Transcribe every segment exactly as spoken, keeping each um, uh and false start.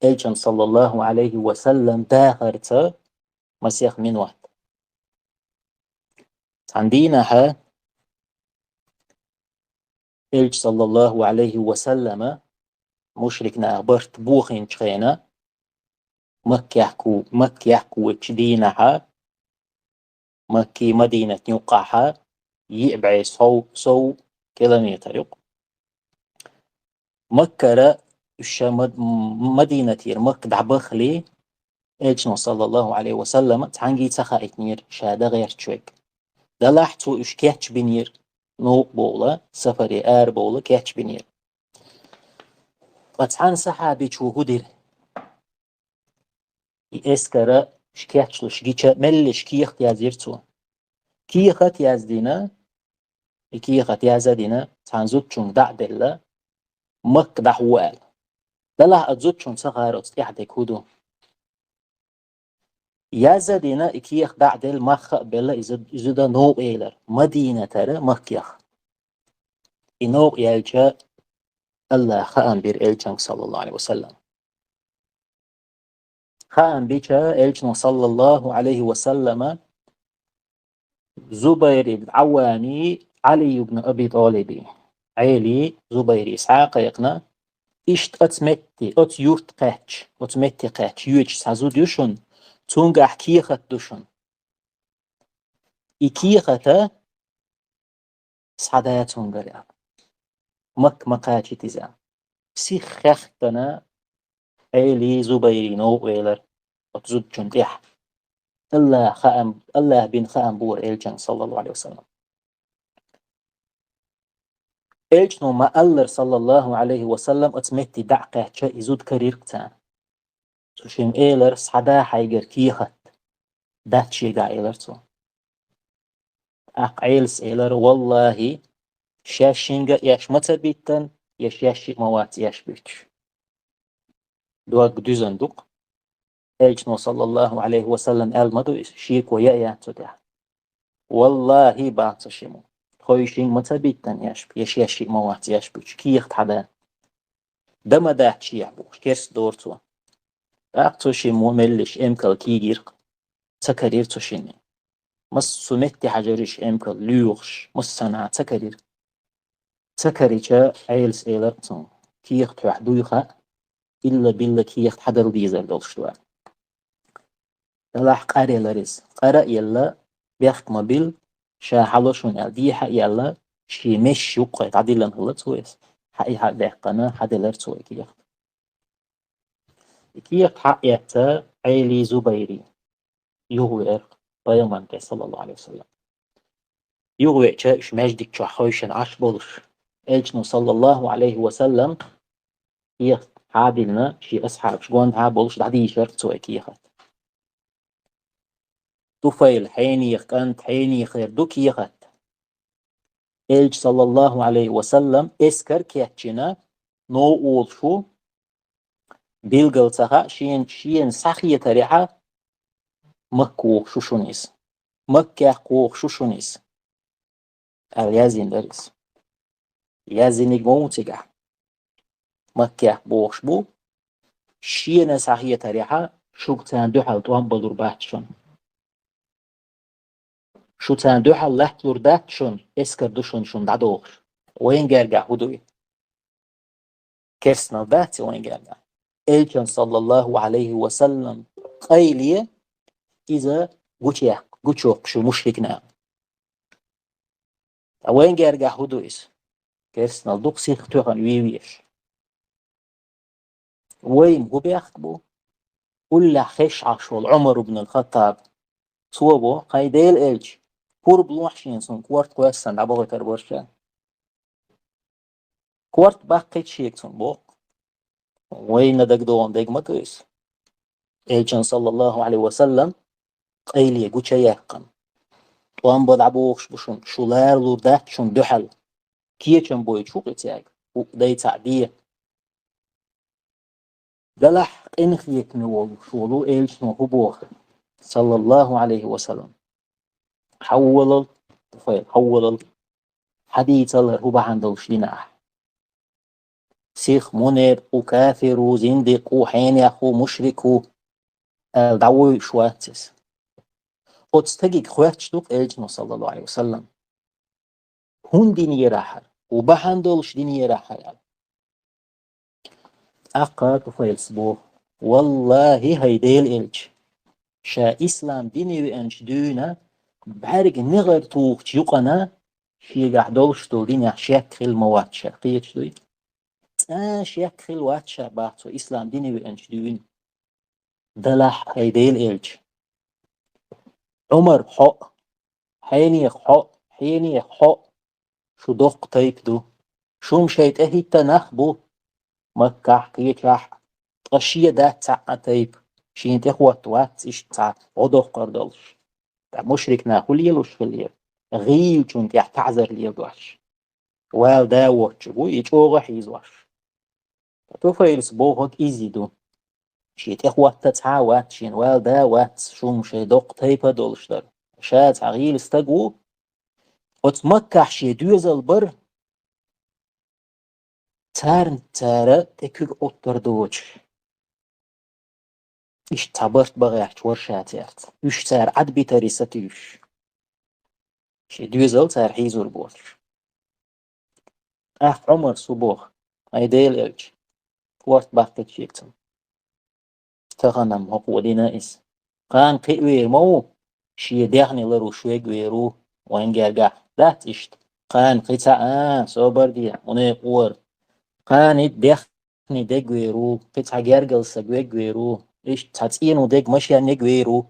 Элчан, саллаллаху Ӏалайхи ва саллам, дахарца масех минот. Цхьан дийнахьа Элча, саллаллаху Ӏалайхи ва саллама, мушрик наха барт бохийначу хенахь, Макка яьккху-, Макка яьккхучу дийнахьа, Маккий Мадинатан юккъахьа йиъ бӀе сов, сов километр ю-кх. Маккара уьш ша Мад-, Мадинатера Макка дӀабаххале, Элчано, саллаллаху Ӏалайхи ва саллама, цхьаьнгге ца хаийтинера ша дан гӀерташ верг. Делахь цо уьш кечбинера, новкъа бовла, сапаре ара бовла кечбинера. Ткъа цхьана сахьабичо хӀун дира? И эскара уьш кечлуш гича, меллаша кехат яздира цо. Кехат яздина, и кехат яза а дина, цхьана зудчуьнга дӀа а делла, Макка дӀахьо аьлла. Делахь а зудчунна ца хаьара оцу тӀехь дерг хӀун ду. Яза а дина, и кехат дӀа а делла, мах а белла, и зуда, и зуда новкъа елира, Мадинатера Макках. И новкъа яьлча, АллахӀа хаам бира Элчанга, саллаллаху Ӏалайхи ва саллам. Хаам бича, Элчано, саллаллаху Ӏалайхи ва саллама, Зубайр ибн Ӏаввами, Ӏали ибн Аби ТӀалиби, Ӏели, Зубайри схьа а кхайкхина, иштта оцу метте, оцу юьрта кхаьчча, оцу метте кхаьчча, йоьдуш цхьа зуда ю шуна, цуьнгахь кехат ду шуна. И кехат схьадан цуьнгара аьлла. Макка ма кхачийта иза. Сиха хехкана, Ӏели Зубайри новкъа велира оцу зудчунна тӀехь. АллахӀа хаам, АллахӀа бина хаам бора Элчанга, саллаллаху Ӏалайхи ва саллам. Элчано ма-аллара, саллаллаху Ӏалайхи ва саллам, оцу метте дӀа а кхаьчча, и зуда карийра-кх царна. Цу шинна элира: «Схьадан хьайгара кехат, дац шегахь», — элира цо. ТӀаккха Ӏелас элира: «ВаллахӀи, шаьш шега эш ма ца биттина, я шаьш шиъ ма вац эш буьттуш». Дог дуьзна ду-кх. Элчано, саллаллаху Ӏалайхи ва саллам, аьлла ма ду иза, шеко яа яц цу тӀехь. «ВаллахӀи, — бах цу шиммо, — тхойшинга ма ца биттина эш, я шаьш шиъ ма вац эш буьттуш, кехат хьадан. Дан ма дац шех», — бохуш, керста дора цо. ТӀаккха цу шиммо меллаша эмкал кийгира-кх, ца карийра цу шинна. Массо а метте хьажийра уьш эмкал лоьхуш, массанхьа ца карийра. Ца карийча, Ӏелас элира-кх цунна: «Кехат хьох дуй хаьа, илла-билла кехат хьадала дезар долуш ду», — аьлла. Делахь къаръелира иза. Къара а елла, бехк ма билла, ша хьало шуна аьлла, дехьа а елла, шен месаш юккъе дӀадиллина хилла цо иза. Хьаий хьа а даьккхина, хьаделира цо и кехат. И кехат хьа а эцна, Ӏели, Зубайри юхавеара пайхамарна тӀе, саллаллаху Ӏалайхи ва саллам. Юхавеача, уьш маьждиг чохь хевшина Ӏаш болуш, Элчано, саллаллаху Ӏалайхи ва саллам, кехат хьа а диллина, шен асхьабаш гонаха болуш дӀадийшира-кх цо и кехат. Туфайл, хьенехан кӀант, хьенехера ду кехат. Элча, саллаллаху Ӏалайхи ва саллам, эскар кечйина, новкъа волуш ву, билггал ца хаьа шена, шена схьахетарехьа, Макка вохуш ву шуна иза. Макках вохуш ву шуна иза, аьлла яздина дара иза. Яздинарг ма ву цигахь. Макках бохуш бу, шена схьахетарехьа, шуьга царна дуьхьал тӀом балур бац шуна. Шу царна дуьхьал латталур дац шуна, эскар ду шуна, шуна дӀадохуш. Вайн гергахь хӀун ду и? Керстанал дац и вайн гергахь. Элчан, саллаллаху Ӏалайхи ва саллам, къайле иза гучуяккха, гучуйоккхуш ю мушрик наха. Ткъа вайн гергахь хӀун ду иза? Керстанал дукха сиха тоьхна вен везаш. Вайна хӀун бехк бу? Уллехь хезаш Ӏаш волу Ӏумар ибн ал-Хаттаб. Цо боху: «Хьайн Дела элча, пурба лохьа шена, суна корта кхоьссина дӀабахийтар бара ша». Корта баккхийта шега цунна боху. Вайна дагадогӀун дерг ма ду иза. Элчан, саллаллаху Ӏалайхи ва саллам, къайле гучу а яьккхина. ТӀом бан дӀабохуш бу шуна, шу ларалур дац шуна дуьхьал. Кечам бойчу ву кхин цаьрга, хӀуъа дай цхьаъ де. Делахь къинхетаме волуш волу Элчано хӀун боху, саллаллаху Ӏалайхи ва саллам? Хьаввалал, Туфайл, хьаввалал, хьадийцал хӀара хӀун бахьана долуш дина ахь. сих мунепкъ ву, кафир ву, зиндикъ ву, хьенех ву, мушрик ву, аьлла дӀавойуш вац иза. Оцу стагига хоьттуш ду-кх Элчано, саллаллаху Ӏалайхи ва саллам, хӀун динера хьара, ву бахьана долуш динера хьара аьлла. ТӀаккха Туфайлас боху: «Валлахи, хӀай Делан Элча, ша ислам дине веанчу дуьйна бӀаьрг негӀар тухучу юкъана шегахь долуш долу динехь шек хилла ма вац ша, кхеташ дуй? Цкъа шек хилла вац ша, бах цо, ислам дине веанчу дуьйна. Делахь, хӀай Делан Элча, Ӏумар хьо а, хьенех хьо а, хьенех хьо а, шу доккха тайпа ду. Шу-м шайн тӀехӀитта нах бу, Маккахь а, кхечахь а, ткъа шен дац цхьа а тайпа, шена тӀехӀотта вац иштта цхьа гӀо доккхур долуш. Ткъа мушрик нах хӀун лелош хиллера? ГӀийлачунна тӀехь таӀзар леладеш. Вала да воцчу ву и чӀогӀа хьийзош». Туфайлас бохург иза ду. Шен тӀехӀотта цхьа а вац шена, вала да а вац, шу-м шайн доккха тайпа а долуш дара. Ша цхьа гӀийла стаг ву, оцу Маккахь шен доьзал бара, царна цара тӀе куьг Ӏуттар доцуш. Иштта цхьа барт бан гӀерташ вара ша цаьрца. Уьш цара Ӏадбитаре сатуьйсуш. Шен доьзал цара хьийзор боцуш. ТӀаккха Ӏумарс боху: «ХӀай Делан Элча, корта баккхийта шега цунна. Тахана-м хӀокхо дина иза. Кхана кхин а вер ма ву, шен даьхни ларвеш верг вер ву, вайн гергахь дац иштта. Кхана кхин цхьа а, собар де, мунепкъ ву хӀара. Кхана и даьхни дерг вер ву, кхин цхьа гергара стаг верг вер ву, иштта цхьа цӀено дерг машен верг вер ву.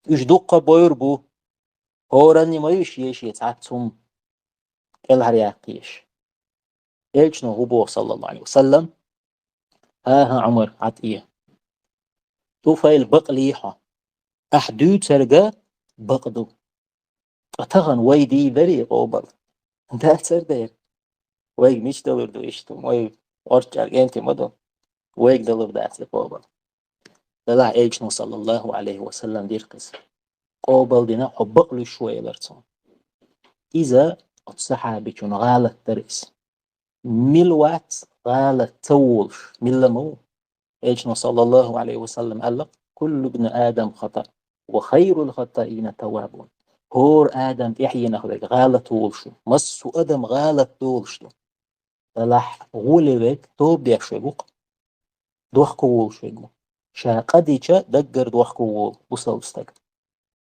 Уьш дуккха а бойур бу. ХӀоранна ма ю шен-шен цхьацца хӀума кӀелхьаръяккха езаш». Элчано хӀун боху, саллаллаху Ӏалайхи ва саллам: «ХӀан-хӀа, Ӏумар, Ӏад э. Туфайл, бакълий хьо. Ахь дуьйцург бакъ ду. Ткъа тахана вай дийр дарий къобал? Дацара дера. Вайга мича далур ду иштта? Вай орччарг энти ма ду. Вайга далур дац и къобал». Делахь Элчано, саллаллаху Ӏалайхи ва саллам, дира-кх иза. Къобал дина, хьо бакълуьйш ву элира цунна. Иза оцу сахьабичун гӀалат дара иза. Мила вац гӀалат ца волуш, милла ма ву. Элчано, саллаллаху Ӏалайхи ва саллам, аьлла: «Куллу бни Адам хатаъ, ва хайрул хаттаина таввабун». ХӀора адам тӀаьхьенах верг гӀалат волуш ву. Массо а адам гӀалат долуш ду. Делахь гӀоле верг тоба деш верг ву-кх. Дохко волуш верг ву. Ша къа дича, даггара дохко волу бусалба стаг.